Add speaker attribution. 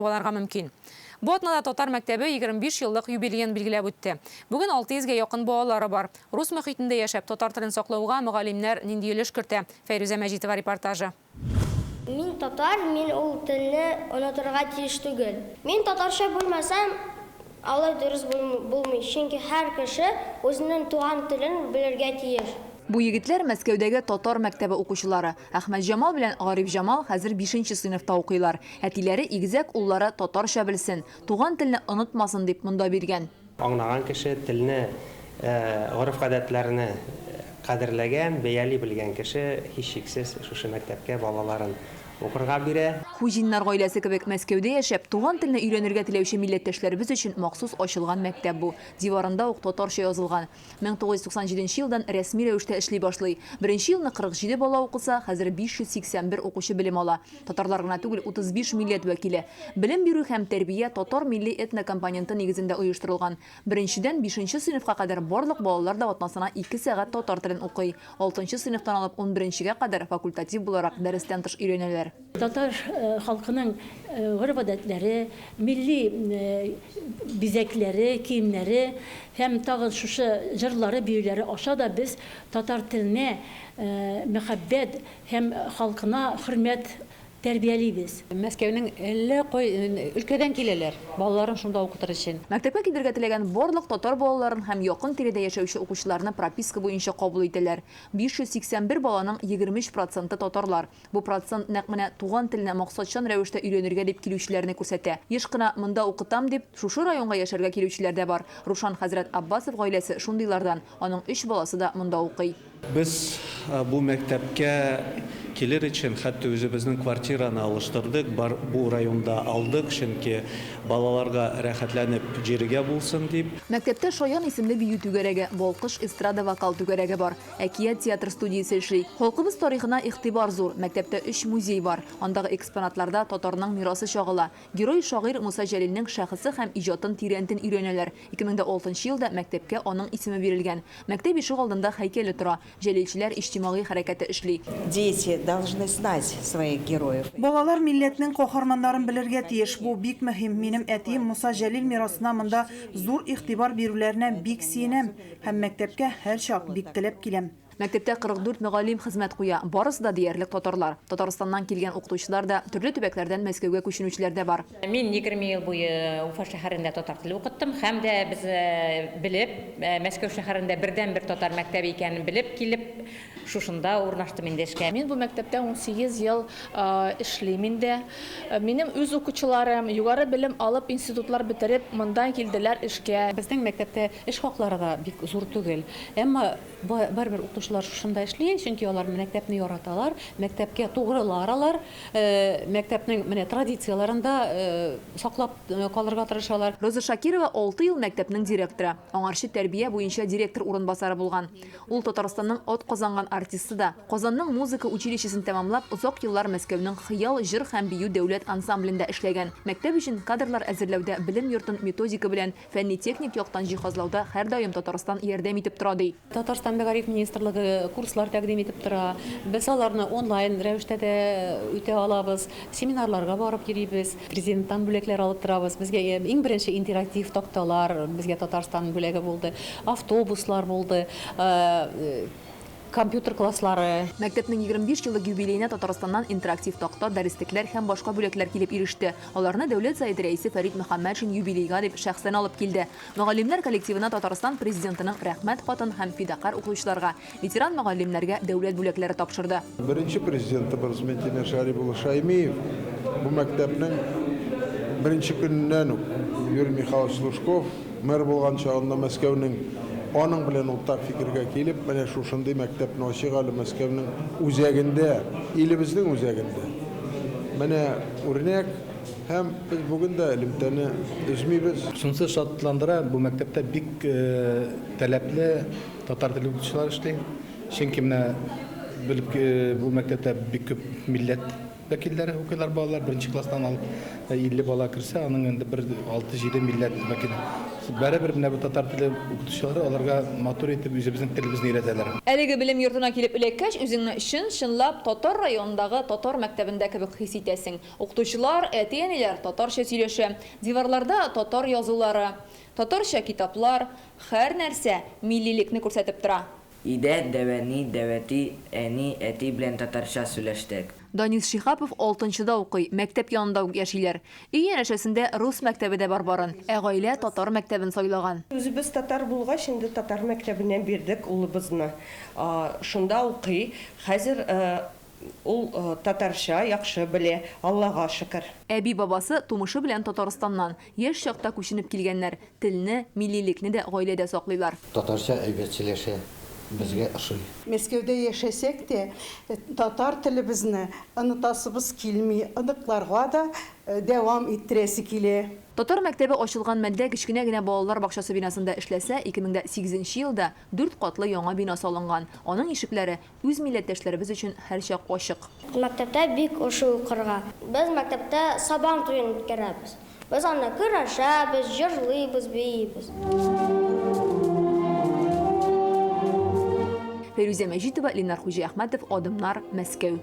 Speaker 1: Аларга мөмкин. Бу атнада татар мәктәбе 25 еллык юбилеен билгеләп үтте. Бүген 600 гә якын балалары бар. Рус мохитендә яшәп, татар телен саклауга мөгаллимнәр нинди өлеш кертә? Фәйрүзә Мәҗитова репортажы.
Speaker 2: Мин татар, мин ул телне онытырга тиеш түгел. Мин татарча белмәсәм, алай дөрес булмый, чөнки һәр кеше үзенең туган телен белергә тиеш.
Speaker 3: Бу егетләр, Мәскәүдәге татар мәктәбе укучылары. Әхмәтҗамал белән Гарифҗамал хәзер бишенче сыйныфта укыйлар. Әтиләре игезәк уллары татарча белсен, туган телне онытмасын дип монда биргән.
Speaker 4: Аңлаган кеше, телне, гореф-гадәтләрне кадерләгән, бәяли белгән кеше, һичшиксез, шушы мәктәпкә балаларын укырга бирә.
Speaker 3: Хуҗиннар гаиләсе кебек Мәскәүдә яшәп, туган телне өйрәнергә теләүче милләттәшләребез өчен махсус ачылган мәктәп бу. Диварында ук татарча язылган. 1997 нче елдан рәсми рәвештә эшли башлый. Беренче елны 47 бала укыса, хәзер 581 укучы белем ала. Татарлар гына түгел, 35 милләт вәкиле. Белем бирү һәм тәрбия татар милли этнокомпоненты нигезендә оештырылган. Беренчедән бишенче сыйныфка кадәр барлык балалар да атнасына ике сәгать татар телен укый. Алтынчы сыйныфтан алып унберенчегә кадәр факультатив буларак дәрестән тыш өйрәнәләр.
Speaker 5: Татар халкының гореф-гадәтләре, милли бизәкләре, киемнәре һәм тагын шушы җырлары, биюләре аша да без татар теленә мәхәббәт һәм халкына хөрмәт тәрбиялибез.
Speaker 6: Мәскәүнең әллә кай өлкәдән киләләр, балаларын шунда укытыр өчен.
Speaker 3: Мәктәпкә килергә теләгән барлык татар балаларын һәм якын-тирәдә яшәүче укучыларны прописка буенча кабул итәләр. 581 баланың 23 проценты татарлар. Бу процент нәкъ менә туган телне максатчан рәвештә өйрәнергә дип килүчеләрне күрсәтә. Еш кына монда укытам дип, шушы районга яшәргә килүчеләр дә бар. Рушан хәзрәт Аббасов гаиләсе шундыйлардан, аның өч баласы да монда укый.
Speaker 7: Без бу мәктәпкә килер өчен хәтта үзебезнең квартираны алыштырдык, бар бу районда алдык, чөнки балаларга рәхәтләнеп җөрергә булсын дип.
Speaker 3: Мәктәптә Шаян исемле бию түгәрәге, Балкыш эстрада-вокал түгәрәге бар. Әкият театр студиясе эшли. Халкыбыз тарихына игътибар зур. Мәктәптә өч музей бар. Андагы экспонатларда татарның мирасы чагыла. Герой-шагыйрь Муса Җәлилнең шәхесе һәм иҗатын тирәнтен өйрәнәләр. 2006 нчы елда мәктәпкә аның исеме бирелгән. Мәктәп ишегалдында һәйкәле тора. Җәлилчеләр иҗтимагый хәрәкәте эшли.
Speaker 8: Дети должны знать своих героев.
Speaker 9: Балалар милләтнең каһарманнарын белергә тиеш. Бу бик мөһим. Минем әтием Муса Җәлил мирасына монда зур игътибар бирүләренә бик сөенәм. Һәм мәктәпкә һәрчак бик теләп киләм.
Speaker 3: Мәктәптә 44 мөгаллим хезмәт куя, барысы да диярлек татарлар. Татарстаннан килгән укытучылар да, төрле төбәкләрдән Мәскәүгә күченүчеләр дә бар.
Speaker 10: Мин 20 ел буе Уфа шәһәрендә татар теле укыттым һәм дә без белеп, Мәскәү шәһәрендә бердәнбер татар мәктәбе икәнен белеп килеп, Шушында урнаштым инде эшкә.
Speaker 11: Мин бу мәктәптә 18 ел эшлим инде. Минем үз укучыларым, югары белем алып, институтлар бетереп, монда килделәр эшкә.
Speaker 6: Безнең мәктәптә эш хаклары да бик зур түгел. Әмма барыбер укытучылар шушында эшли, чөнки алар мәктәпне яраталар, мәктәпкә тугрылар алар, мәктәпнең менә традицияләрен дә саклап калырга тырышалар.
Speaker 3: Роза Шакирова алты ел мәктәпнең директоры, аңарчы тәрбия буенча директор урынбасары булган. Ул Татарстанның атказанган артисты да. Казанның музыка училищесын тәмамлап, озак еллар Мәскәүнең Хыял җыр һәм бию дәүләт ансамблендә эшләгән. Мәктәп өчен кадрлар әзерләүдә, белем йортын методика белән, фәнни-техник яктан җиһазлауда һәрдаим Татарстан ярдәм итеп тора, ди.
Speaker 6: Татарстан Мәгариф министрлыгы курслар тәкъдим итеп тора. Без аларны онлайн рәвештә дә үтә алабыз. Семинарларга барып йөрибез. Президенттан бүләкләр алып торабыз. Безгә иң беренче интерактив такталар безгә Татарстан бүләге булды. Автобуслар булды, компьютер класслары.
Speaker 3: Мәктәпнең 25 еллык юбилеена Татарстаннан интерактив такта, дәреслекләр һәм башка бүләкләр килеп иреште. Аларны Дәүләт Советы Рәисе Фәрит Мөхәммәтшин юбилейга дип шәхсән алып килде. Мөгаллимнәр коллективына Татарстан Президентының Рәхмәт хатын һәм фидакарь укытучыларга, Ветеран мөгаллимнәргә дәүләт бүләкләре тапшырды.
Speaker 12: Беренче президентыбыз Минтимер Шәрип улы Шәймиев бу мәктәпнең беренче көненнән үк Юрий Михайлович Лужков мэр булган чагында Мәскәүнең аның белән уртак фикергә килеп, менә шушындый мәктәпне ачыйк әле Мәскәүнең үзәгендә, илебезнең үзәгендә. Менә үрнәк һәм без бүген дә элемтәне өзмибез.
Speaker 13: Шунысы шатландыра, бу мәктәптә бик таләпле Татар теле укытучылары эшли. Чөнки менә белеп, бу мәктәптә бик күп милләт вәкилләре укыйлар балалар. Беренче класстан алып 50 бала керсә, аның инде бер 6-7 милләт вәкиле. Барыбер менә бу татар теле укытучылары аларга матур итеп үзебезнең телебезне өйрәтәләр.
Speaker 3: Әлеге белем йортына килеп эләккәч, үзеңне чын-чынлап татар районындагы татар мәктәбендә кебек хис итәсең. Укытучылар, әти-әниләр татарча сөйләшә. Диварларда татар язулары, татарча китаплар, һәрнәрсә миллилекне күрсәтеп тора.
Speaker 14: Өйдә дәвәни, дәвәти, әни, әти белән татарча сөйләштек.
Speaker 3: Данис Шиһапов алтынчыда укый, мәктәп янында ук яшиләр. Өй янәшәсендә рус мәктәбе дә бар барын, ә гаилә татар мәктәбен сайлаган.
Speaker 15: Үзебез татар булгач, инде татар мәктәбенә бирдек улыбызны. Шунда укый. Хәзер ул татарча яхшы белә, Аллага шөкер.
Speaker 3: Әби-бабасы тумышы белән Татарстаннан. Яшь чакта күченеп килгәннәр. Телне, миллилекне дә гаиләдә саклыйлар.
Speaker 16: Татарча әйбәт сөйләшә, безгә ошый.
Speaker 17: Мәскәүдә яшәсәк тә, татар телебезне онытасыбыз килми, оныкларга да дәвам иттерәсе килә.
Speaker 3: Татар мәктәбе ачылган мәлдә кечкенә генә балалар бакчасы бинасында эшләсә, 2008 нче елда дүрт катлы яңа бина салынган. Аның ишекләре үз милләттәшләребез өчен һәрчак ачык.
Speaker 2: Мәктәптә бик ошый укырга. Без мәктәптә Сабан туен үткәрәбез. Без анда көрәшәбез, җырлыйбыз, биибез.
Speaker 3: Фәйрүзә Мәҗитова, Ленар Хуҗиәхмәтов, Адымнар, Мәскәү.